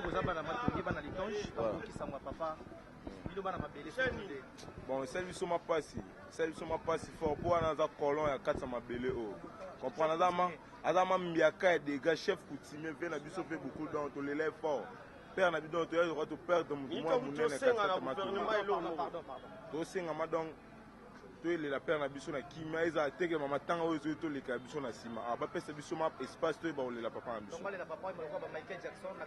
Boza bana Matonge, bana Litonge, bakoki papa bino bana mabele. Bon, esali biso mapasi, esali biso mapasi fort, mpo wana aza colon ya kati ya mabele oyo, comprendre, aza ma mbiaka ya dégâts, chef coutumier mpe na biso mpe beaucoup. Donc tolela ye fort, père na biso. Donc toya yoka toperdre motu mwa monene kati ya Matonge. Tosengama donc toyelela père na biso na kimia, ezala tekema matanga oyo ezoyi toleka biso na nsima, bapesa biso ma espace toyeba kolela papa na biso.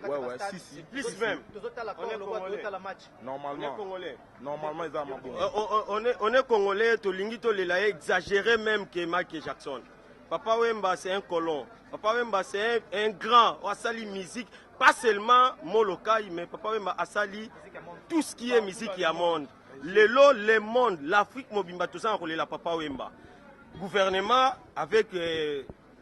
Ouais, si si. Plus même. Normalement, normalement eza mabongo. On est congolais, tolingi tolela ye exagéré même que Michael Jackson. Papa Wemba, c'est un colon. Papa Wemba, c'est un grand asali musique, pas seulement Molokai, mais Papa Wemba asali tout ce qui est musique ya monde. Lelo le monde, l'Afrique mobimba, toza kolela Papa Wemba. Gouvernement avec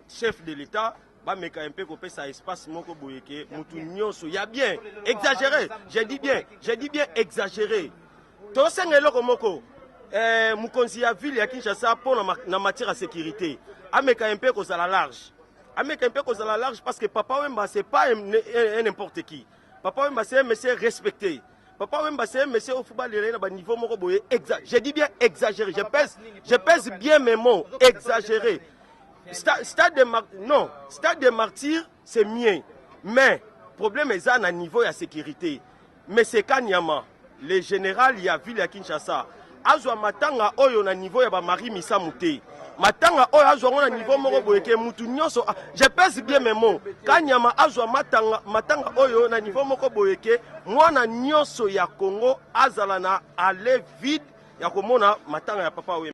chef de l'État bameka mpe kopesa espace moko boye ke mutu nyonso ya bien exagéré, j'ai dit bien, j'ai dit bien exagéré. Tosenga eloko moko, mokonzi ya ville ya Kinshasa, mpo na matière ya sécurité, ameka mpe kozala large, ameka mpe kozala large, parce que Papa Wemba, c'est pas un n'importe qui. Papa Wemba, c'est un monsieur respecté. Papa Wemba, c'est un monsieur au football na ba niveau moko boye, je dis bien exagéré, je pèse bien mes mots, exagéré. Stade de Mar non, stade de Martyr, c'est mieux, mais problème eza na niveau ya sécurité. Mais c'est Kanyama, le général ya ville ya Kinshasa, azwa matanga oyo na niveau ya bamari misamu te. Matanga oyo azwa ngo na niveau moko boye ke mutu nyonso, je pèse bien mes mots, Kanyama azwa matanga, matanga oyo na niveau moko boye ke mwana nyonso ya Congo azala na aller vide ya komona matanga ya Papa Wemba.